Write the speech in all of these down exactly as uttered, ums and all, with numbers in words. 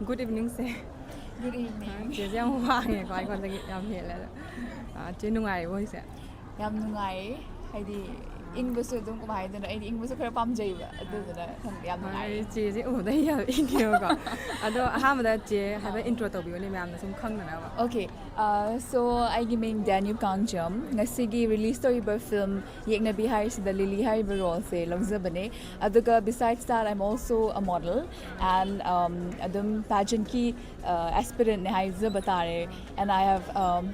Good evening ꯁꯦ꯫ Good evening. ꯆꯦꯁꯦ ꯌꯥꯝ ꯋꯥꯡꯉꯦꯀꯣ, ꯑꯩꯉꯣꯟꯗꯒꯤ ꯌꯥꯝ ꯍꯦꯜꯂꯦ ꯑꯗꯣ꯫ ꯑꯥ, ꯆꯦ ꯅꯨꯡꯉꯥꯏꯔꯤꯕꯣ ꯍꯧꯖꯤꯛꯁꯦ? ꯌꯥꯝ ꯅꯨꯡꯉꯥꯏꯌꯦ꯫ ꯍꯥꯏꯗꯤ ꯏꯪꯕꯁꯨ ꯑꯗꯨꯝ, ꯀꯃꯥꯏ ꯍꯥꯏꯗꯣꯏꯅꯣ, ꯑꯩꯗꯤ ꯏꯪꯕꯁꯨ ꯈꯔ ꯄꯥꯝꯖꯩꯕ, ꯑꯗꯨꯗꯨꯅ ꯈꯪꯗꯦ, ꯌꯥꯝ ꯅꯨꯡꯉꯥꯏꯌꯦ꯫ ꯆꯦꯁꯦ ꯎꯕꯗ ꯑꯩ ꯌꯥꯝ ꯏꯪꯉꯦꯕꯀꯣ꯫ ꯑꯗꯣ ꯑꯍꯥꯟꯕꯗ ꯆꯦ ꯍꯥꯏꯐꯦꯠ intro ꯇꯧꯕꯤꯌꯨꯅꯦ ꯃꯌꯥꯝꯅ ꯁꯨꯝ ꯈꯪꯅꯅꯕ꯫ Okay, uh, so ꯑꯩꯒꯤ ꯃꯤꯡ ꯗꯦꯅꯤꯌꯨ ꯀꯥꯡꯖꯝ꯫ ꯉꯁꯤꯒꯤ release ꯇꯧꯔꯤꯕ film ꯌꯦꯛꯅꯕꯤ ꯍꯥꯏꯔꯤꯁꯤꯗ ꯂꯤꯂꯤ ꯍꯥꯏꯔꯤꯕ role ꯁꯦ ꯂꯧꯖꯕꯅꯦ꯫ ꯑꯗꯨꯒ besides that, I'm also a model and, um, ꯑꯗꯨꯝ pageant ꯀꯤ, uh, aspirant ꯅꯦ ꯍꯥꯏꯖꯕ ꯇꯥꯔꯦ꯫ And I have, um,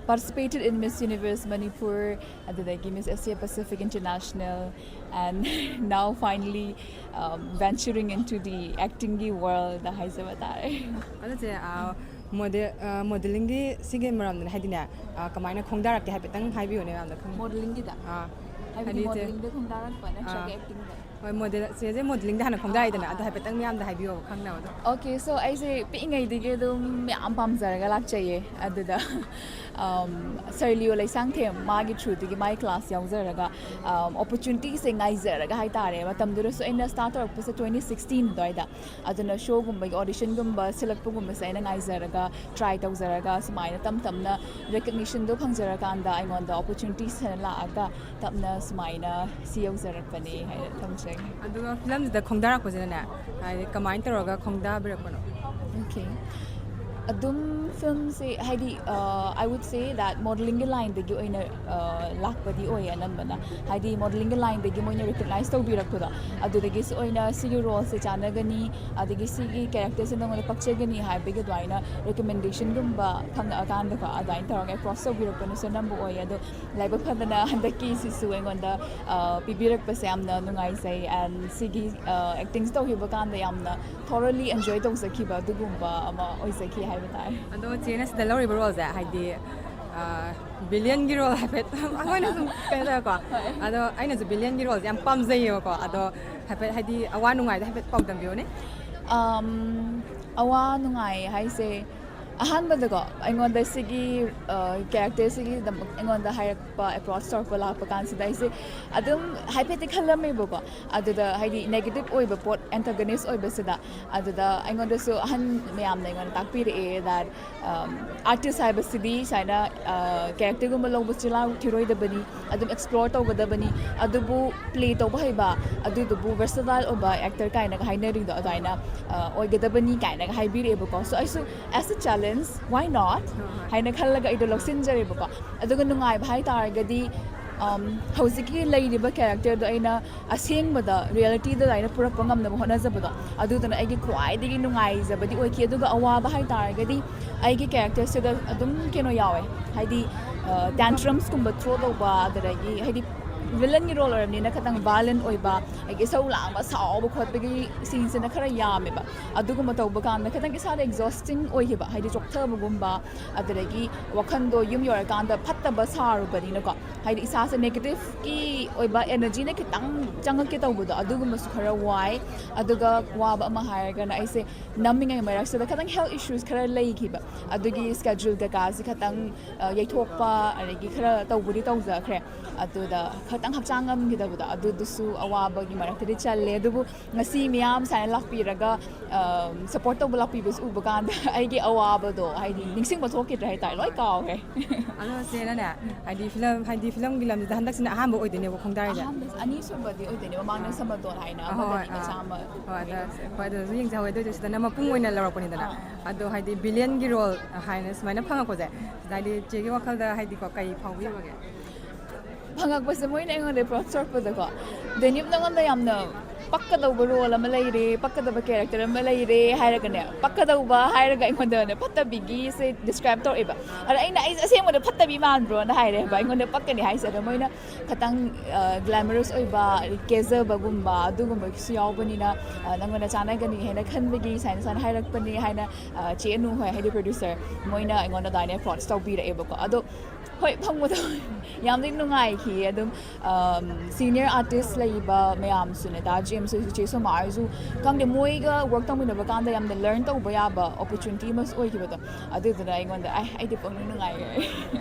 participated in Miss Universe Manipur, ꯑꯗꯨꯗꯒꯤ Miss Asia Pacific International, and now finally, um, venturing into the acting ꯒꯤ world ꯍꯥꯏꯖꯕ ꯇꯥꯔꯦ꯫ ꯑꯗꯣ ꯆꯦ, ꯑꯥ, model, ꯑꯥ, modeling ꯒꯤ ꯁꯤꯒꯤ ꯃꯔꯝꯗꯅꯦ, ꯍꯥꯏꯗꯤꯅꯦ, ꯑꯥ, ꯀꯃꯥꯏꯅ ꯈꯣꯡꯗꯥꯔꯛꯀꯦ ꯍꯥꯏꯐꯦꯠꯇꯪ ꯍꯥꯏꯕꯤꯌꯨꯅꯦ ꯃꯌꯥꯝꯗ ꯈꯪ- Modeling ꯒꯤꯗ? ꯑꯥ, ꯍꯥꯏꯕꯗꯤ ꯍꯥꯏꯗꯤ ꯆꯦ, modeling ꯗ ꯈꯣꯡꯗꯥꯔꯛꯄ ꯅꯠꯇ꯭ꯔꯒ ꯑꯥ꯫ Acting ꯗ? ꯍꯣꯏ, model, ꯆꯦꯁꯦ modeling ꯗ ꯍꯥꯟꯅ ꯈꯣꯡꯗꯥꯏꯗꯅ, ꯑꯗꯣ ꯍꯥꯏꯐꯦꯠꯇꯪ ꯃꯌꯥꯝꯗ ꯍꯥꯏꯕꯤꯌꯣꯕ ꯈꯪꯅꯕꯗꯣ꯫ Okay, so ꯑꯩꯁꯦ ꯄꯤꯛꯏꯉꯩꯗꯒꯤ ꯑꯗꯨꯝ ꯌꯥꯝ ꯄꯥꯝꯖꯔꯒ ꯂꯥꯛꯆꯩꯌꯦ꯫ ꯑꯗꯨꯗ, um, ꯁꯔ ꯂꯤꯌꯣ ꯂꯩꯁꯥꯡꯊꯦꯝ, ꯃꯥꯒꯤ through ꯗꯒꯤ ꯃꯥꯒꯤ class ꯌꯥꯎꯖꯔꯒ, um, opportunity ꯁꯦ ꯉꯥꯏꯖꯔꯒ ꯍꯥꯏꯇꯥꯔꯦ꯫ ꯃꯇꯝꯗꯨꯗꯁꯨ ꯑꯩꯅ start ꯇꯧꯔꯛꯄꯁꯦ twenty sixteen ꯑꯗꯨꯋꯥꯏꯗ꯫ ꯑꯗꯨꯅ show ꯒꯨꯝꯕꯒꯤ audition ꯒꯨꯝꯕ ꯁꯤꯜꯂꯛꯄꯒꯨꯝꯕꯁꯦ ꯑꯩꯅ ꯉꯥꯏꯖꯔꯒ, try ꯇꯧꯖꯔꯒ, ꯁꯨꯃꯥꯏꯅ ꯇꯞ ꯇꯞꯅ recognition ꯗꯣ ꯐꯪꯖꯔꯀꯥꯟꯗ ꯑꯩꯉꯣꯟꯗ opportunity ꯁꯤꯅ ꯂꯥꯛꯑꯒ ꯇꯞꯅ ꯁꯨꯃꯥꯏꯅ ꯁꯤ ꯌꯧꯖꯔꯛꯄꯅꯦ ꯍꯥꯏꯅ ꯊꯝꯖꯒꯦ꯫ ꯑꯗꯨꯒ film ꯁꯤꯗ ꯈꯣꯡꯗꯥꯔꯛꯄꯁꯤꯅꯅꯦ, ꯍꯥꯏꯗꯤ ꯀꯃꯥꯏꯅ ꯇꯧꯔꯒ ꯈꯣꯡꯗꯥꯕꯤꯔꯛꯄꯅꯣ? Okay. ꯑꯗꯨꯝ film ꯁꯦ ꯍꯥꯏꯗꯤ, uh, I would say that modeling ꯒꯤ line ꯗꯒꯤ ꯑꯣꯏꯅ, uh, ꯂꯥꯛꯄꯗꯤ ꯑꯣꯏꯌꯦ ꯑꯅꯝꯕꯅ꯫ ꯍꯥꯏꯗꯤ modeling ꯒꯤ line ꯗꯒꯤ ꯃꯣꯏꯅ recognize ꯇꯧꯕꯤꯔꯛꯄꯗꯣ, ꯑꯗꯨꯗꯒꯤꯁꯨ ꯑꯣꯏꯅ ꯁꯤꯒꯤ role ꯁꯦ ꯆꯥꯟꯅꯒꯅꯤ, ꯑꯗꯒꯤ ꯁꯤꯒꯤ character ꯁꯦ ꯅꯉꯣꯟꯗ ꯄꯛꯆꯒꯅꯤ ꯍꯥꯏꯕꯒꯤ ꯑꯗꯨꯃꯥꯏꯅ recommendation ꯒꯨꯝꯕ ꯐꯪꯉꯛꯑꯀꯥꯟꯗꯀꯣ, ꯑꯗꯨꯃꯥꯏꯅ ꯇꯧꯔꯒ approach ꯇꯧꯕꯤꯔꯛꯄꯅꯁꯨ ꯑꯅꯝꯕ ꯑꯣꯏꯌꯦ꯫ ꯑꯗꯣ ꯂꯥꯏꯕꯛ ꯐꯗꯅ ꯍꯟꯗꯛꯀꯤꯁꯤꯁꯨ ꯑꯩꯉꯣꯟꯗ, ꯑ, ꯄꯤꯕꯤꯔꯛꯄꯁꯦ ꯌꯥꯝꯅ ꯅꯨꯡꯉꯥꯏꯖꯩ꯫ And ꯁꯤꯒꯤ, ꯑ, acting ꯁꯦ ꯇꯧꯈꯤꯕ ꯀꯥꯟꯗ ꯌꯥꯝꯅ thoroughly enjoy ꯇꯧꯖꯈꯤꯕ ꯑꯗꯨꯒꯨꯝꯕ ꯑꯃ ꯑꯣꯏꯖꯈꯤ ꯍꯥꯏꯕ ꯇꯥꯔꯦ꯫ ꯑꯗꯣ ꯆꯦꯅ ꯁꯤꯗ ꯂꯧꯔꯤꯕ role ꯁꯦ, ꯍꯥꯏꯗꯤ, ꯑꯥ, villain ꯒꯤ role ꯍꯥꯏꯐꯦꯠ ꯑꯩꯈꯣꯏꯅ ꯁꯨꯝ ꯀꯩꯅꯣ ꯇꯧꯋꯦꯀꯣ꯫ ꯑꯗꯣ ꯑꯩꯅꯁꯨ villain ꯒꯤ role ꯁꯦ ꯌꯥꯝ ꯄꯥꯝꯖꯩꯌꯦꯕꯀꯣ꯫ ꯑꯗꯣ ꯍꯥꯏꯐꯦꯠ, ꯍꯥꯏꯗꯤ, ꯑꯋꯥ ꯅꯨꯡꯉꯥꯏꯗ ꯍꯥꯏꯐꯦꯠ ꯄꯥꯎꯗꯝꯕꯤꯌꯣꯅꯦ꯫ Um, ꯑꯋꯥ ꯅꯨꯡꯉꯥꯏ ꯍꯥꯏꯁꯦ, ꯑꯍꯥꯟꯕꯗꯀꯣ, ꯑꯩꯉꯣꯟꯗ ꯁꯤꯒꯤ ꯀꯦꯔꯦꯛꯇꯔꯁꯤꯒꯤꯗꯃꯛ ꯑꯩꯉꯣꯟꯗ ꯍꯥꯏꯔꯛꯄ, ꯑꯦꯄ꯭ꯔꯣꯆ ꯇꯧꯔꯛꯄ ꯂꯥꯛꯄ ꯀꯥꯟꯁꯤꯗ ꯑꯩꯁꯦ ꯑꯗꯨꯝ ꯍꯥꯏꯐꯦꯠꯇꯤ ꯈꯜꯂꯝꯃꯦꯕꯀꯣ꯫ ꯑꯗꯨꯗ ꯍꯥꯏꯗꯤ ꯅꯦꯒꯦꯇꯤꯞ ꯑꯣꯏꯕ ꯄꯣꯠ, ꯑꯦꯟꯇꯒꯅꯤꯁ ꯑꯣꯏꯕꯁꯤꯗ, ꯑꯗꯨꯗ ꯑꯩꯉꯣꯟꯗꯁꯨ ꯑꯍꯟ ꯃꯌꯥꯝꯅ ꯑꯩꯉꯣꯟꯗ ꯇꯥꯛꯄꯤꯔꯛꯑꯦ that ꯑꯥꯔꯇꯤꯁ ꯍꯥꯏꯕꯁꯤꯗꯤ ꯁꯨꯃꯥꯏꯅ ꯀꯦꯔꯦꯛꯇꯔꯒꯨꯝꯕ ꯂꯧꯕ ꯆꯤꯜꯍꯥꯎ ꯊꯤꯔꯣꯏꯗꯕꯅꯤ, ꯑꯗꯨꯝ ꯑꯦꯛꯁꯄ꯭ꯂꯣꯔ ꯇꯧꯒꯗꯕꯅꯤ꯫ ꯑꯗꯨꯕꯨ ꯄ꯭ꯂꯦ ꯇꯧꯕ ꯍꯩꯕ, ꯑꯗꯨꯗꯨꯕꯨ ꯋꯦꯁꯇꯔꯅꯥꯏꯜ ꯑꯣꯏꯕ ꯑꯦꯛꯇꯔ ꯀꯥꯏꯅꯒ ꯍꯥꯏꯅꯔꯤꯗꯣ ꯑꯗꯨꯃꯥꯏꯅ ꯑ, ꯑꯣꯏꯒꯗꯕꯅꯤ ꯀꯥꯏꯅꯒ ꯍꯥꯏꯕꯤꯔꯛꯑꯦꯕꯀꯣ꯫ So ꯑꯩꯁꯨ as a challenge, why not? ꯍꯣꯏ, ꯍꯣꯏ꯫ ꯍꯥꯏꯅ ꯈꯜꯂꯒ ꯑꯩꯗꯣ ꯂꯧꯁꯤꯟꯖꯔꯦꯕꯀꯣ꯫ ꯑꯗꯨꯒ ꯅꯨꯡꯉꯥꯏꯕ ꯍꯥꯏ ꯇꯥꯔꯒꯗꯤ, ꯑꯝ, ꯍꯧꯖꯤꯛꯀꯤ ꯂꯩꯔꯤꯕ ꯀꯦꯔꯦꯛꯇꯔꯗꯣ ꯑꯩꯅ ꯑꯁꯦꯡꯕꯗ, ꯔꯤꯌꯦꯂꯤꯇꯤꯗ ꯑꯗꯨꯃꯥꯏꯅ ꯄꯨꯔꯛꯄ ꯉꯝꯅꯕ ꯍꯣꯠꯅꯖꯕꯗꯣ, ꯑꯗꯨꯗꯨꯅ ꯑꯩꯒꯤ ꯈ꯭ꯋꯥꯏꯗꯒꯤ ꯅꯨꯡꯉꯥꯏꯖꯕꯗꯤ ꯑꯣꯏꯈꯤ꯫ ꯑꯗꯨꯒ ꯑꯋꯥꯕ ꯍꯥꯏ ꯇꯥꯔꯒꯗꯤ, ꯑꯩꯒꯤ ꯀꯦꯔꯦꯛꯇꯔꯁꯤꯗ ꯑꯗꯨꯝ ꯀꯩꯅꯣ ꯌꯥꯎꯋꯦ, ꯍꯥꯏꯗꯤ ꯇꯦꯟꯇ꯭ꯔꯝꯁꯀꯨꯝꯕ ꯊ꯭ꯔꯣ ꯇꯧꯕ, ꯑꯗꯨꯗꯒꯤ ꯍꯥꯏꯗꯤ ꯚꯤꯂꯟꯒꯤ ꯔꯣꯜ ꯑꯣꯏꯔꯕꯅꯤꯅ ꯈꯤꯇꯪ ꯚꯥꯏꯂꯦꯟ ꯑꯣꯏꯕ, ꯑꯗꯒꯤ ꯏꯁꯧ ꯂꯥꯡꯕ, ꯁꯥꯎꯕ ꯈꯣꯠꯄꯒꯤ ꯁꯤꯟꯁꯤꯅ ꯈꯔ ꯌꯥꯝꯃꯦꯕ꯫ ꯑꯗꯨꯒꯨꯝꯕ ꯇꯧꯕ ꯀꯥꯟꯗ ꯈꯤꯇꯪ ꯏꯁꯥꯗ ꯑꯦꯛꯖꯣꯁꯇꯤꯡ ꯑꯣꯏꯈꯤꯕ, ꯍꯥꯏꯗꯤ ꯆꯣꯛꯊꯕꯒꯨꯝꯕ, ꯑꯗꯨꯗꯒꯤ ꯋꯥꯈꯜꯗꯣ ꯌꯨꯝ ꯌꯧꯔꯀꯥꯟꯗ ꯐꯠꯇꯕ ꯁꯥꯔꯨꯕꯅꯤꯅꯀꯣ, ꯍꯥꯏꯗꯤ ꯏꯁꯥꯁꯦ ꯅꯦꯒꯦꯇꯤꯞꯀꯤ ꯑꯣꯏꯕ ꯑꯦꯅꯔꯖꯤꯅ ꯈꯤꯇꯪ ꯆꯪꯉꯛꯀꯦ ꯇꯧꯕꯗꯣ, ꯑꯗꯨꯒꯨꯝꯕꯁꯨ ꯈꯔ ꯋꯥꯏ꯫ ꯑꯗꯨꯒ ꯋꯥꯕ ꯑꯃ ꯍꯥꯏꯔꯒꯅ, ꯑꯩꯁꯦ ꯅꯝꯃꯤꯉꯩ ꯃꯔꯛꯁꯤꯗ ꯈꯤꯇꯪ ꯍꯦꯜꯊ ꯏꯁꯨꯁ ꯈꯔ ꯂꯩꯈꯤꯕ, ꯑꯗꯨꯒꯤ ꯁ꯭ꯀꯦꯗ꯭ꯌꯨꯜ ꯀꯩꯀꯥꯁꯦ ꯈꯤꯇꯪ ꯑ, ꯌꯩꯊꯣꯛꯄ, ꯑꯗꯒꯤ ꯈꯔ ꯇꯧꯕꯨꯗꯤ ꯇꯧꯖꯈ꯭ꯔꯦ꯫ ꯑꯗꯨꯗ ꯈꯤꯇꯪ ꯍꯛꯆꯥꯡ ꯉꯝꯈꯤꯗꯕꯗꯣ, ꯑꯗꯨꯗꯨꯁꯨ ꯑꯋꯥꯕꯒꯤ ꯃꯔꯛꯇꯗꯤ ꯆꯜꯂꯦ꯫ ꯑꯗꯨꯕꯨ ꯉꯁꯤ ꯃꯤꯌꯥꯝ ꯁꯨꯃꯥꯏꯅ ꯂꯥꯛꯄꯤꯔꯒ, ꯑ, ꯁꯞꯄꯣꯔꯠ ꯇꯧꯕ ꯂꯥꯛꯄꯤꯕꯁꯨ ꯎꯕ ꯀꯥꯟꯗ ꯑꯩꯒꯤ ꯑꯋꯥꯕꯗꯣ, ꯍꯥꯏꯗꯤ, ꯅꯤꯡꯁꯤꯡꯕ ꯊꯣꯛꯈꯤꯗ꯭ꯔꯦ ꯍꯥꯏꯇꯥꯔꯦ, ꯂꯣꯏ ꯀꯥꯎꯈ꯭ꯔꯦ꯫ ꯑꯗꯣ ꯆꯦꯅꯅꯦ, ꯍꯥꯏꯗꯤ ꯐꯤꯂꯝ, ꯍꯥꯏꯗꯤ ꯐꯤꯂꯝꯒꯤ ꯂꯝꯁꯤꯗ ꯍꯟꯗꯛꯁꯤꯅ ꯑꯍꯥꯟꯕ ꯑꯣꯏꯗꯣꯏꯅꯦꯕ ꯈꯣꯡꯗꯥꯔꯤꯁꯦ? ꯑꯍꯥꯟꯕ, ꯑꯅꯤꯁꯨꯕꯗꯤ ꯑꯣꯏꯗꯣꯏꯅꯦ, ꯃꯃꯥꯡꯗ ꯑꯥ꯫ ꯁꯃꯗꯣꯟ ꯍꯥꯏꯅ ꯑꯍꯣꯏ, ꯑꯃꯗꯒꯤ ꯑꯥ꯫ ꯃꯆꯥ ꯑꯃ ꯍꯣꯏ, ꯑꯗ, ꯑꯣꯏꯗꯣꯏꯅꯦ꯫ ꯍꯣꯏ, ꯑꯗꯨꯗꯁꯨ ꯌꯦꯡꯖꯍꯧꯋꯦ꯫ ꯑꯗꯨ ꯑꯣꯏꯔꯁꯨ ꯁꯤꯗꯅ ꯃꯄꯨꯡ ꯑꯣꯏꯅ ꯂꯧꯔꯛꯄꯅꯤꯗꯅ꯫ ꯑꯥ꯫ ꯑꯗꯣ ꯍꯥꯏꯗꯤ ꯚꯤꯂꯦꯟꯒꯤ ꯔꯣꯜ ꯍꯥꯏꯅ ꯁꯨꯃꯥꯏꯅ ꯐꯪꯉꯛꯄꯁꯦ, ꯁꯤꯗ ꯍꯥꯏꯗꯤ ꯆꯦꯒꯤ ꯋꯥꯈꯜꯗ ꯍꯥꯏꯗꯤꯀꯣ, ꯀꯩ ꯐꯥꯎꯕꯤꯕꯒꯦ? ꯐꯪꯉꯛꯄꯁꯦ, ꯃꯣꯏꯅ ꯑꯩꯉꯣꯟꯗ ꯑꯦꯄ꯭ꯔꯣꯆ ꯇꯧꯔꯛꯄꯗꯀꯣ, "ꯗꯦꯅꯤꯞ, ꯅꯉꯣꯟꯗ ꯌꯥꯝꯅ ꯄꯛꯀꯗꯧꯕ ꯔꯣꯜ ꯑꯃ ꯂꯩꯔꯦ, ꯄꯛꯀꯗꯕ ꯀꯦꯔꯦꯛꯇꯔ ꯑꯃ ꯂꯩꯔꯦ" ꯍꯥꯏꯔꯒꯅꯦ, ꯄꯛꯀꯗꯧꯕ ꯍꯥꯏꯔꯒ ꯑꯩꯉꯣꯟꯗꯅꯦ ꯐꯠꯇꯕꯤꯒꯤꯁꯦ ꯗꯤꯁꯀ꯭ꯔꯥꯏꯕ ꯇꯧꯔꯛꯑꯦꯕ꯫ ꯑꯗ ꯑꯩꯅ, "ꯑꯩꯁꯦ ꯑꯁꯦꯡꯕꯗ ꯐꯠꯇꯕꯤ ꯃꯥꯟꯕ꯭ꯔꯣꯅ?" ꯍꯥꯏꯔꯦꯕ, ꯑꯩꯉꯣꯟꯗ ꯄꯛꯀꯅꯤ ꯍꯥꯏꯁꯦ꯫ ꯑꯗ ꯃꯣꯏꯅ ꯈꯤꯇꯪ, ꯑ, ꯒ꯭ꯂꯦꯃꯔꯁ ꯑꯣꯏꯕ, ꯀꯦꯖꯕꯒꯨꯝꯕ ꯑꯗꯨꯒꯨꯝꯕꯒꯤꯁꯨ ꯌꯥꯎꯕꯅꯤꯅ, ꯑ, ꯅꯪꯉꯣꯟꯗ ꯆꯥꯟꯅꯒꯅꯤ ꯍꯥꯏꯅ ꯈꯟꯕꯒꯤ ꯁꯨꯃꯥꯏꯅ, ꯁꯨꯃꯥꯏꯅ ꯍꯥꯏꯔꯛꯄꯅꯤ ꯍꯥꯏꯅ, ꯑ, ꯆꯦ ꯑꯅꯨ ꯍꯣꯏ, ꯍꯥꯏꯗꯤ ꯄ꯭ꯔꯣꯗ꯭ꯌꯨꯁꯔ, ꯃꯣꯏꯅ ꯑꯩꯉꯣꯟꯗ ꯑꯗꯨꯃꯥꯏꯅ ꯑꯦꯄ꯭ꯔꯣꯆ ꯇꯧꯕꯤꯔꯛꯑꯦꯕꯀꯣ꯫ ꯑꯗꯣ ꯍꯣꯏ, ꯐꯪꯕꯗꯣ ꯌꯥꯝꯗꯤ ꯅꯨꯡꯉꯥꯏꯈꯤꯌꯦ꯫ ꯑꯗꯨꯝ, ꯑꯝ, ꯁꯤꯅꯤꯌꯔ ꯑꯥꯔꯇꯤꯁ ꯂꯩꯕ ꯃꯌꯥꯝꯁꯨꯅꯦ, ꯗꯥ ꯖꯦꯝ ꯆꯦ ꯁꯣꯃꯥ ꯍꯣꯏꯁꯨ ꯈꯪꯗꯦ, ꯃꯣꯏꯒ ꯋꯥꯔꯛ ꯇꯧꯃꯤꯟꯅꯕ ꯀꯥꯟꯗ ꯌꯥꯝꯅ ꯂꯔꯟ ꯇꯧꯕ ꯌꯥꯕ ꯑꯣꯄꯣꯔꯆꯨꯅꯤꯇꯤ ꯑꯃꯁꯨ ꯑꯣꯏꯈꯤꯕꯗꯣ꯫ ꯑꯗꯨꯗꯨꯅ ꯑꯩꯉꯣꯟꯗ ꯑꯩ ꯑꯩꯗꯤ ꯄꯪꯅꯨꯡ ꯅꯨꯡꯉꯥꯏꯈ꯭ꯔꯦ꯫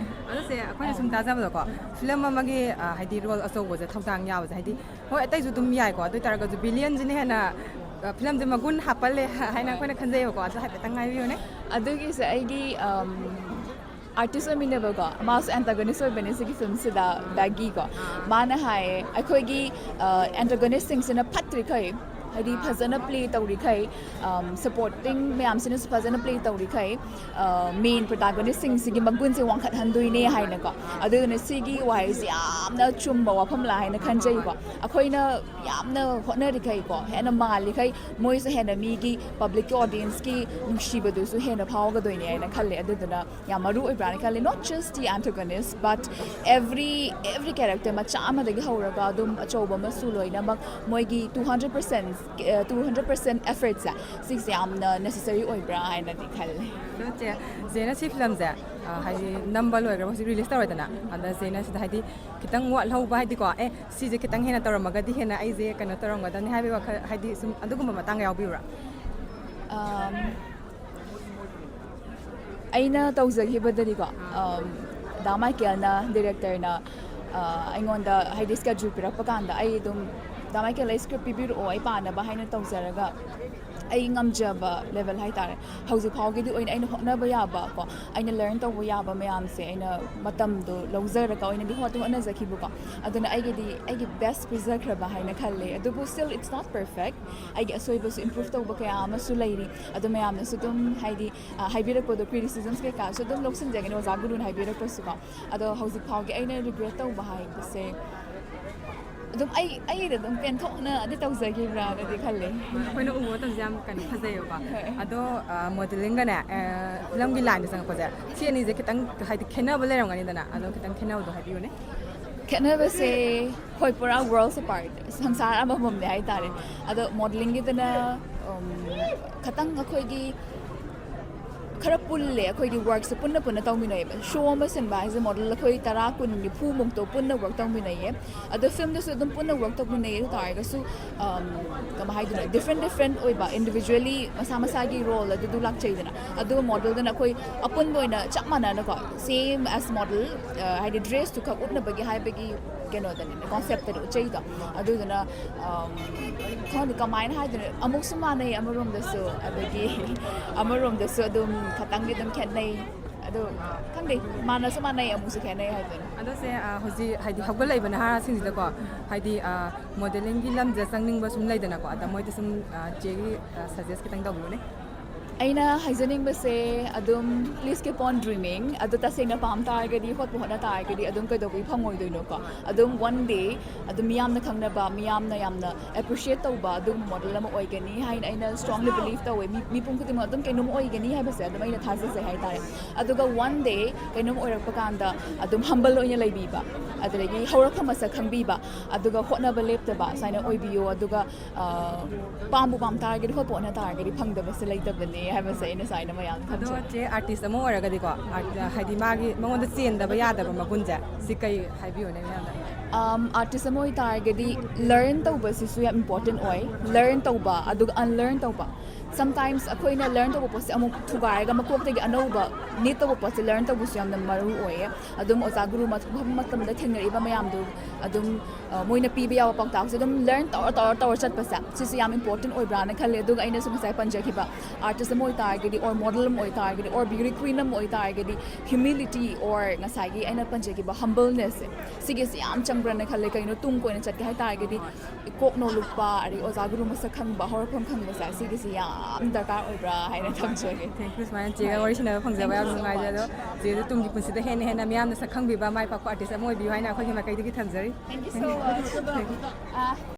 ꯑꯗꯣ ꯁꯦ, ꯑꯩꯈꯣꯏꯅ ꯁꯨꯝ ꯇꯥꯖꯕꯗꯀꯣ, ꯐꯤꯂꯝ ꯑꯃꯒꯤ ꯑ, ꯍꯥꯏꯗꯤ ꯔꯣꯜ ꯑꯆꯧꯕꯁꯦ, ꯊꯧꯗꯥꯡ ꯌꯥꯕꯁꯦ, ꯍꯥꯏꯗꯤ ꯍꯣꯏ ꯑꯇꯩꯁꯨ ꯑꯗꯨꯝ ꯌꯥꯏꯀꯣ, ꯑꯗꯨ ꯑꯣꯏ ꯇꯥꯔꯒꯁꯨ ꯚꯤꯂꯤꯌꯟꯁꯤꯅ ꯍꯦꯟꯅ ꯑ, ꯐꯤꯂꯝꯁꯦ ꯃꯒꯨꯟ ꯍꯥꯞꯄꯜꯂꯦ ꯍꯥꯏꯅ ꯑꯩꯈꯣꯏꯅ ꯈꯟꯖꯩꯌꯦꯕꯀꯣ꯫ ꯑꯗꯨ ꯍꯥꯏꯐꯦꯠꯇꯪ ꯍꯥꯏꯕꯤꯌꯨꯅꯦ꯫ ꯑꯗꯨꯒꯤꯁꯦ ꯑꯩꯒꯤ ꯑꯥꯔꯇꯤꯁ ꯑꯣꯏꯃꯤꯟꯅꯕꯀꯣ, ꯃꯥꯁꯨ ꯑꯦꯟꯇꯥꯒꯣꯅꯤꯁ ꯑꯣꯏꯕꯅꯦ ꯁꯤꯒꯤ ꯐꯤꯂꯝꯁꯤꯗ, ꯕꯦꯒꯤꯀꯣ꯫ ꯃꯥꯅ ꯍꯥꯏꯌꯦ, ꯑꯩꯈꯣꯏꯒꯤ ꯑꯦꯟꯇꯥꯒꯣꯅꯤꯁꯁꯤꯡꯁꯤꯅ ꯐꯠꯇ꯭ꯔꯤꯈꯩ, ꯍꯥꯏꯗꯤ ꯐꯖꯅ ꯄ꯭ꯂꯦ ꯇꯧꯔꯤꯈꯩ, ꯁꯄꯣꯔꯇꯤꯡ ꯃꯌꯥꯝꯁꯤꯅꯁꯨ ꯐꯖꯅ ꯄ꯭ꯂꯦ ꯇꯧꯔꯤꯈꯩ, ꯃꯦꯟ ꯄ꯭ꯔꯣꯇꯥꯒꯣꯅꯤꯁꯁꯤꯡꯁꯤꯒꯤ ꯃꯒꯨꯟꯁꯦ ꯋꯥꯡꯈꯠꯍꯟꯗꯣꯏꯅꯦ ꯍꯥꯏꯅꯀꯣ꯫ ꯑꯗꯨꯗꯨꯅ ꯁꯤꯒꯤ ꯋꯥꯍꯩꯁꯤ ꯌꯥꯝꯅ ꯆꯨꯝꯕ ꯋꯥꯐꯝꯂꯥ ꯍꯥꯏꯅ ꯈꯟꯖꯩꯀꯣ꯫ ꯑꯩꯈꯣꯏꯅ ꯌꯥꯝꯅ ꯍꯣꯠꯅꯔꯤꯈꯩꯀꯣ, ꯍꯦꯟꯅ ꯃꯥꯜꯂꯤꯈꯩ, ꯃꯣꯏꯁꯨ ꯍꯦꯟꯅ ꯃꯤꯒꯤ, ꯄꯕ꯭ꯂꯤꯛꯀꯤ ꯑꯣꯗꯤꯌꯦꯟꯁꯀꯤ ꯅꯨꯡꯁꯤꯕꯗꯨꯁꯨ ꯍꯦꯟꯅ ꯐꯥꯎꯒꯗꯣꯏꯅꯦ ꯍꯥꯏꯅ ꯈꯜꯂꯦ꯫ ꯑꯗꯨꯗꯨꯅ ꯌꯥꯝ ꯃꯔꯨ ꯑꯣꯏꯕ꯭ꯔꯥꯅ ꯈꯜꯂꯦ, not just the antagonist but every every character, ꯃꯆꯥ ꯑꯃꯗꯒꯤ ꯍꯧꯔꯒ ꯑꯗꯨꯝ ꯑꯆꯧꯕ ꯑꯃꯁꯨ, ꯂꯣꯏꯅꯃꯛ ꯃꯣꯏꯒꯤ two hundred percent, two hundred percent effortꯁꯦ, ꯁꯤꯁꯦ ꯌꯥꯝꯅ ꯅꯦꯁꯦꯁꯔꯤ ꯑꯣꯏꯕ꯭ꯔꯥ ꯍꯥꯏꯅꯗꯤ ꯈꯜꯂꯦ꯫ ꯑꯗꯣ ꯆꯦ, ꯆꯦꯅ ꯁꯤ ꯐꯤꯂꯝꯁꯦ ꯑ, ꯍꯥꯏꯗꯤ ꯅꯝꯕ ꯂꯣꯏꯈ꯭ꯔꯕ, ꯍꯧꯖꯤꯛ ꯔꯤꯂꯤꯁ ꯇꯧꯔꯦꯗꯅ, ꯑꯗ ꯆꯦꯅ ꯁꯤꯗ ꯍꯥꯏꯗꯤ ꯈꯤꯇꯪ ꯋꯥꯠꯍꯧꯕ, ꯍꯥꯏꯗꯤꯀꯣ, ꯑꯦ, ꯁꯤꯁꯦ ꯈꯤꯇꯪ ꯍꯦꯟꯅ ꯇꯧꯔꯝꯃꯒꯗꯤ ꯍꯦꯟꯅ ꯑꯩꯁꯦ ꯀꯩꯅꯣ ꯇꯧꯔꯝꯒꯗꯕꯅꯤ ꯍꯥꯏꯕꯒꯤ ꯋꯥꯈꯜ, ꯍꯥꯏꯗꯤ ꯁꯨꯝ ꯑꯗꯨꯒꯨꯝꯕ ꯃꯇꯥꯡꯒ ꯌꯥꯎꯕꯤꯕ꯭ꯔꯥ? ꯑꯝ, ꯑꯩꯅ ꯇꯧꯖꯈꯤꯕꯗꯗꯤꯀꯣ, ꯑꯝ, ꯗꯥ ꯃꯥꯏꯀꯦꯜꯅ, ꯗꯤꯔꯦꯛꯇꯔꯅ, ꯑ, ꯑꯩꯉꯣꯟꯗ ꯍꯥꯏꯗꯤ ꯁ꯭ꯀꯦꯗ꯭ꯌꯨꯜ ꯄꯤꯔꯛꯄ ꯀꯥꯟꯗ ꯑꯩ ꯑꯗꯨꯝ, "ꯗꯥ ꯃꯥꯏꯀꯦꯜ, ꯑꯩ ꯁ꯭ꯀ꯭ꯔꯤꯞ ꯄꯤꯕꯤꯔꯛꯑꯣ, ꯑꯩ ꯄꯥꯅꯕ" ꯍꯥꯏꯅ ꯇꯧꯖꯔꯒ, ꯑꯩ ꯉꯝꯖꯕ ꯂꯦꯚꯦꯜ ꯍꯥꯏꯇꯥꯔꯦ, ꯍꯧꯖꯤꯛ ꯐꯥꯎꯒꯤꯗꯤ ꯑꯣꯏꯅ ꯑꯩꯅ ꯍꯣꯠꯅꯕ ꯌꯥꯕ ꯀꯣ, ꯑꯩꯅ ꯂꯔꯟ ꯇꯧꯕ ꯌꯥꯕ ꯃꯌꯥꯝꯁꯦ ꯑꯩꯅ ꯃꯇꯝꯗꯣ ꯂꯧꯖꯔꯒ ꯑꯣꯏꯅꯗꯤ ꯍꯣꯠꯇꯤ ꯍꯣꯠꯅꯖꯈꯤꯕꯀꯣ꯫ ꯑꯗꯨꯅ ꯑꯩꯒꯤꯗꯤ ꯑꯩꯒꯤ ꯕꯦꯁ ꯄꯤꯖꯈ꯭ꯔꯕ ꯍꯥꯏꯅ ꯈꯜꯂꯦ꯫ ꯑꯗꯨꯕꯨ still it's not perfect, ꯑꯩꯒꯤ ꯑꯁꯣꯏꯕꯁꯨ ꯏꯝꯄ꯭ꯔꯨꯚ ꯇꯧꯕ ꯀꯌꯥ ꯑꯃꯁꯨ ꯂꯩꯔꯤ꯫ ꯑꯗꯨ ꯃꯌꯥꯝꯅꯁꯨ ꯑꯗꯨꯝ ꯍꯥꯏꯗꯤ, ꯑ, ꯍꯥꯏꯕꯤꯔꯛꯄꯗꯣ, ꯀ꯭ꯔꯤꯇꯤꯁꯤꯖꯝꯁ ꯀꯩꯀꯥꯁꯨ ꯑꯗꯨꯝ ꯂꯧꯁꯤꯟꯖꯒꯅꯤ ꯑꯣꯖꯥ ꯒꯨꯔꯨꯅ ꯍꯥꯏꯕꯤꯔꯛꯄꯁꯨꯀꯣ꯫ ꯑꯗꯣ ꯍꯧꯖꯤꯛ ꯐꯥꯎꯒꯤ ꯑꯩꯅ ꯔꯤꯒ꯭ꯔꯦꯠ ꯇꯧꯕ ꯍꯥꯏꯕꯁꯦ, ꯑꯗꯨꯝ ꯑꯩ ꯑꯩꯗ ꯑꯗꯨꯝ ꯄꯦꯟꯊꯣꯛꯅꯗꯤ ꯇꯧꯖꯈꯤꯕ꯭ꯔꯥꯅꯗꯤ ꯈꯜꯂꯦ꯫ ꯑꯩꯈꯣꯏꯅ ꯎꯕ ꯃꯇꯝꯁꯦ ꯌꯥꯝ ꯀꯩꯅꯣ ꯐꯖꯩꯌꯦꯕꯀꯣ꯫ ꯍꯣꯏ꯫ ꯑꯗꯣ ꯃꯣꯗꯦꯂꯤꯡꯒꯅꯦ, ꯐꯤꯂꯝꯒꯤ ꯂꯥꯏꯟꯗ ꯆꯪꯉꯛꯄꯁꯦ, ꯁꯤ ꯑꯅꯤꯁꯦ ꯈꯤꯇꯪ ꯍꯥꯏꯗꯤ ꯈꯦꯠꯅꯕ ꯂꯩꯔꯝꯒꯅꯤꯗꯅ, ꯑꯗꯣ ꯈꯤꯇꯪ ꯈꯦꯠꯅꯕꯗꯣ ꯍꯥꯏꯕꯤꯌꯨꯅꯦ꯫ ꯈꯦꯠꯅꯕꯁꯦ, ꯍꯣꯏ, ꯄꯨꯔꯥ worlds apart, ꯁꯪꯁꯥꯔ ꯑꯃꯃꯝꯅꯦ ꯍꯥꯏꯇꯥꯔꯦ꯫ ꯑꯗꯣ ꯃꯣꯗꯦꯂꯤꯡꯒꯤꯗꯅ, ꯎꯝ, ꯈꯇꯪ ꯑꯩꯈꯣꯏꯒꯤ ꯈꯔ ꯄꯨꯜꯂꯦ, ꯑꯩꯈꯣꯏꯒꯤ ꯋꯔꯛꯁꯦ ꯄꯨꯟꯅ ꯄꯨꯟꯅ ꯇꯧꯃꯤꯟꯅꯩꯌꯦꯕ꯫ ꯁꯣ ꯑꯃ ꯁꯤꯟꯕ ꯍꯥꯏꯁꯦ ꯃꯣꯗꯦꯜ ꯑꯩꯈꯣꯏ ꯇꯔꯥ, ꯀꯨꯟ, ꯅꯤꯐꯨ ꯃꯨꯛꯇꯣ ꯄꯨꯟꯅ ꯋꯔꯛ ꯇꯧꯃꯤꯟꯅꯩꯌꯦ꯫ ꯑꯗꯣ ꯐꯤꯜꯝꯗꯁꯨ ꯑꯗꯨꯝ ꯄꯨꯟꯅ ꯋꯔꯛ ꯇꯧꯃꯤꯟꯅꯩ꯫ ꯑꯗꯨ ꯇꯥꯔꯒꯁꯨ ꯀꯃꯥꯏꯅ ꯍꯥꯏꯗꯣꯏꯅꯣ, ꯗꯤꯐ꯭ꯔꯦꯟ ꯗꯤꯐ꯭ꯔꯦꯟ ꯑꯣꯏꯕ, ꯏꯟꯗꯤꯕꯤꯖꯨꯋꯦꯂꯤ ꯃꯁꯥ ꯃꯁꯥꯒꯤ ꯔꯣꯜ ꯑꯗꯨꯗꯨ ꯂꯥꯛꯆꯩꯗꯅ꯫ ꯑꯗꯨꯒ ꯃꯣꯗꯦꯜꯗꯅ ꯑꯩꯈꯣꯏ ꯑꯄꯨꯟꯕ ꯑꯣꯏꯅ ꯆꯞ ꯃꯥꯟꯅꯅꯀꯣ, ꯁꯦꯝ ꯑꯦꯁ ꯃꯣꯗꯦꯜ, ꯍꯥꯏꯗꯤ ꯗ꯭ꯔꯦꯁꯇꯨ ꯈꯛ ꯎꯠꯅꯕꯒꯤ ꯍꯥꯏꯕꯒꯤ ꯀꯩꯅꯣꯗꯅꯦ, ꯀꯣꯟꯁꯦꯞꯇꯅꯦ ꯎꯠꯆꯩꯗꯣ꯫ ꯑꯗꯨꯗꯨꯅ ꯈꯪꯗꯦ ꯀꯃꯥꯏꯅ ꯍꯥꯏꯗꯣꯏꯅꯣ, ꯑꯃꯨꯛꯁꯨ ꯃꯥꯟꯅꯩ ꯑꯃꯔꯣꯝꯗꯁꯨ, ꯑꯗꯒꯤ ꯑꯃꯔꯣꯝꯗꯁꯨ ꯑꯗꯨꯝ ꯈꯇꯪꯗꯤ ꯑꯗꯨꯝ ꯈꯦꯠꯅꯩ꯫ ꯑꯗꯣ ꯈꯪꯗꯦ, ꯃꯥꯟꯅꯁꯨ ꯃꯥꯟꯅꯩ, ꯑꯃꯨꯛꯁꯨ ꯈꯦꯠꯅꯩ ꯍꯥꯏꯗꯣꯏꯅꯣ꯫ ꯑꯗꯣ ꯁꯦ, ꯍꯧꯖꯤꯛ ꯍꯥꯏꯗꯤ ꯍꯧꯒꯠꯂꯛꯏꯕ ꯅꯍꯥꯁꯤꯡꯁꯤꯗꯀꯣ, ꯍꯥꯏꯗꯤ ꯃꯣꯗꯦꯂꯤꯡꯒꯤ ꯂꯝꯁꯦ ꯆꯪꯅꯤꯡꯕ ꯁꯨꯝ ꯂꯩꯗꯅꯀꯣ, ꯑꯗ ꯃꯣꯏꯗ ꯁꯨꯝ ꯆꯦꯒꯤ ꯁꯖꯦꯁ ꯈꯤꯇꯪ ꯇꯧꯕꯤꯌꯨꯅꯦ꯫ ꯑꯩꯅ ꯍꯥꯏꯖꯅꯤꯡꯕꯁꯦ ꯑꯗꯨꯝ please keep on dreaming꯫ ꯑꯗꯨ ꯇꯁꯦꯡꯅ ꯄꯥꯝ ꯇꯥꯔꯒꯗꯤ, ꯍꯣꯠꯄꯨ ꯍꯣꯠꯅ ꯇꯥꯔꯒꯗꯤ ꯑꯗꯨꯝ ꯀꯩꯗꯧꯕꯒꯤ ꯐꯪꯉꯣꯏꯗꯣꯏꯅꯣꯀꯣ? ꯑꯗꯨꯝ one day ꯑꯗꯨꯝ ꯃꯤꯌꯥꯝꯅ ꯈꯪꯅꯕ, ꯃꯤꯌꯥꯝꯅ ꯌꯥꯝꯅ ꯑꯦꯄ꯭ꯔꯤꯁꯤꯌꯦꯠ ꯇꯧꯕ ꯑꯗꯨꯒꯨꯝꯕ ꯃꯣꯗꯦꯜ ꯑꯃ ꯑꯣꯏꯒꯅꯤ ꯍꯥꯏꯅ ꯑꯩꯅ ꯁ꯭ꯇꯔꯣꯡꯂꯤ ꯕꯤꯂꯤꯐ ꯇꯧꯋꯦ꯫ ꯃꯤ ꯃꯤꯄꯨꯝ ꯈꯨꯗꯤꯡꯃꯛ ꯑꯗꯨꯝ ꯀꯩꯅꯣꯝ ꯑꯣꯏꯒꯅꯤ ꯍꯥꯏꯕꯁꯦ ꯑꯗꯨꯝ ꯑꯩꯅ ꯊꯥꯖꯖꯩ ꯍꯥꯏꯇꯥꯔꯦ꯫ ꯑꯗꯨꯒ one day ꯀꯩꯅꯣꯝ ꯑꯣꯏꯔꯛꯄ ꯀꯥꯟꯗ ꯑꯗꯨꯝ ꯍꯝꯕꯜ ꯑꯣꯏꯅ ꯂꯩꯕꯤꯕ, ꯑꯗꯨꯗꯒꯤ ꯍꯧꯔꯛꯐꯝ ꯃꯁꯛ ꯈꯪꯕꯤꯕ, ꯑꯗꯨꯒ ꯍꯣꯠꯅꯕ ꯂꯦꯞꯇꯕ ꯁꯨꯃꯥꯏꯅ ꯑꯣꯏꯕꯤꯌꯣ꯫ ꯑꯗꯨꯒ ꯄꯥꯝꯕꯨ ꯄꯥꯝ ꯇꯥꯔꯒꯗꯤ, ꯍꯣꯠꯄꯨ ꯍꯣꯠꯅ ꯇꯥꯔꯒꯗꯤ ꯐꯪꯗꯕꯁꯦ ꯂꯩꯇꯕꯅꯦ ꯍꯥꯏꯕꯁꯦ ꯑꯩꯅ ꯁꯨꯃꯥꯏꯅ ꯃꯌꯥꯝ ꯑꯗꯣ ꯊꯝꯖꯒꯦ꯫ ꯆꯦ, ꯑꯥꯔꯇꯤꯁ ꯑꯃ ꯑꯣꯏꯔꯒꯗꯤꯀꯣ, ꯍꯥꯏꯗꯤ ꯃꯥꯒꯤ ꯃꯉꯣꯟꯗ ꯆꯦꯟꯗꯕ ꯌꯥꯗꯕ ꯃꯒꯨꯟꯁꯦ ꯁꯤ ꯀꯩ ꯍꯥꯏꯕꯤꯌꯨꯅꯦ ꯃꯌꯥꯝꯗ? ꯑꯥꯔꯇꯤꯁ ꯑꯃ ꯑꯣꯏꯇꯥꯔꯒꯗꯤ ꯂꯔꯟ ꯇꯧꯕꯁꯤꯁꯨ ꯌꯥꯝ ꯏꯝꯄꯣꯔꯇꯦꯟ ꯑꯣꯏ꯫ ꯂꯔꯟ ꯇꯧꯕ ꯑꯗꯨꯒ ꯑꯟꯂꯔꯟ ꯇꯧꯕ꯫ ꯁꯝꯇꯥꯏꯝꯁ ꯑꯩꯈꯣꯏꯅ ꯂꯔꯟ ꯇꯧꯕ ꯄꯣꯠꯁꯦ ꯑꯃꯨꯛ ꯊꯨꯒꯥꯏꯔꯒ ꯃꯀꯣꯛꯇꯒꯤ ꯑꯅꯧꯕ ꯅꯤꯠ ꯇꯧꯕ ꯄꯣꯠꯁꯦ ꯂꯔꯟ ꯇꯧꯕꯁꯨ ꯌꯥꯝꯅ ꯃꯔꯨ ꯑꯣꯏꯌꯦ꯫ ꯑꯗꯨꯝ ꯑꯣꯖꯥ ꯒꯨꯔꯨ ꯃꯐꯝ ꯃꯇꯝꯗ ꯊꯦꯡꯅꯔꯤꯕ ꯃꯌꯥꯝꯗꯨ ꯑꯗꯨꯝ ꯃꯣꯏꯅ ꯄꯤꯕ ꯌꯥꯕ ꯄꯥꯎꯇꯥꯛꯁꯦ ꯑꯗꯨꯝ ꯂꯔꯟ ꯇꯧꯔ ꯇꯧꯔ ꯇꯧꯔ ꯆꯠꯄꯁꯦ ꯁꯤꯁꯦ ꯌꯥꯝ ꯏꯝꯄꯣꯔꯇꯦꯟ ꯑꯣꯏꯕ꯭ꯔꯥꯅ ꯈꯜꯂꯦ꯫ ꯑꯗꯨꯒ ꯑꯩꯅꯁꯨ ꯉꯁꯥꯏ ꯄꯟꯖꯈꯤꯕ ꯑꯥꯔꯇꯤꯁ ꯑꯃ ꯑꯣꯏꯇꯥꯔꯒꯗꯤ, ꯑꯣꯔ ꯃꯣꯗꯦꯜ ꯑꯃ ꯑꯣꯏꯇꯥꯔꯒꯗꯤ, ꯑꯣꯔ ꯕ꯭ꯌꯨꯇꯤ ꯀ꯭ꯋꯤꯟ ꯑꯃ ꯑꯣꯏꯇꯥꯔꯒꯗꯤ, ꯍ꯭ꯌꯨꯃꯤꯂꯤꯇꯤ ꯑꯣꯔ ꯉꯁꯥꯏꯒꯤ ꯑꯩꯅ ꯄꯟꯖꯈꯤꯕ ꯍꯝꯕꯜꯅꯦꯁꯁꯦ, ꯁꯤꯒꯤꯁꯤ ꯌꯥꯝ ꯆꯪꯕ꯭ꯔꯥꯅ ꯈꯜꯂꯦ꯫ ꯀꯩꯅꯣ, ꯇꯨꯡ ꯀꯣꯏꯅ ꯆꯠꯀꯦ ꯍꯥꯏ ꯇꯥꯔꯒꯗꯤ ꯀꯣꯛ ꯅꯣꯂꯨꯛꯄ, ꯑꯗꯩ ꯑꯣꯖꯥ ꯒꯨꯔꯨ ꯃꯁꯛ ꯈꯪꯕ, ꯍꯧꯔꯛꯐꯝ ꯈꯪꯕꯁꯦ ꯁꯤꯒꯤꯁꯤ ꯌꯥꯝ ꯗꯔꯀꯥꯔ ꯑꯣꯏꯕ꯭ꯔꯥ ꯍꯥꯏꯅ ꯊꯝꯖꯒꯦ꯫ Thank you꯫ ꯁꯨꯃꯥꯏꯅ ꯆꯦꯒ ꯋꯥꯔꯤ ꯁꯥꯟꯅꯕ ꯐꯪꯖꯕ ꯌꯥꯝ ꯅꯨꯡꯉꯥꯏꯖꯩ꯫ ꯑꯗꯣ ꯆꯦꯁꯨ ꯇꯨꯡꯒꯤ ꯄꯨꯟꯁꯤꯗ ꯍꯦꯟꯅ ꯍꯦꯟꯅ ꯃꯤꯌꯥꯝꯅ ꯁꯛ ꯈꯪꯕꯤꯕ, ꯃꯥꯏ ꯄꯥꯛꯄ ꯑꯥꯔꯇꯤꯁ ꯑꯃ ꯑꯣꯏꯕꯤꯌꯨ ꯍꯥꯏꯅ ꯑꯩꯈꯣꯏꯒꯤ ꯃꯥꯏꯀꯩꯗꯒꯤ ꯊꯝꯖꯔꯤ꯫ Thank you so much. Ah,